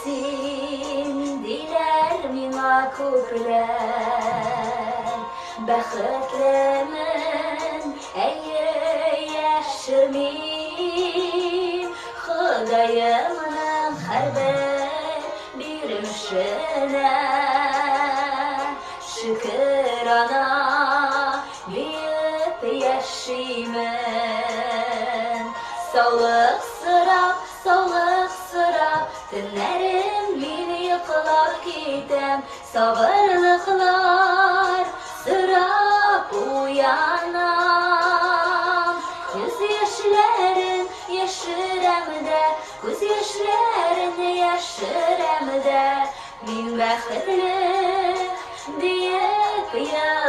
син, диләр миңа күпләр. Бәхетлемен, әйе, яшермим. Ходаемның һәрбер бирешенә шөкер ана диеп яшимен. Саулык сорап, саулык сорап, төннәрем мин йоклап китәм, сабырлыклар сорап уянам. Күз яшьләрен яшерәм дә, күз яшьләрен яшерәм дә, мин бәхетле диеп.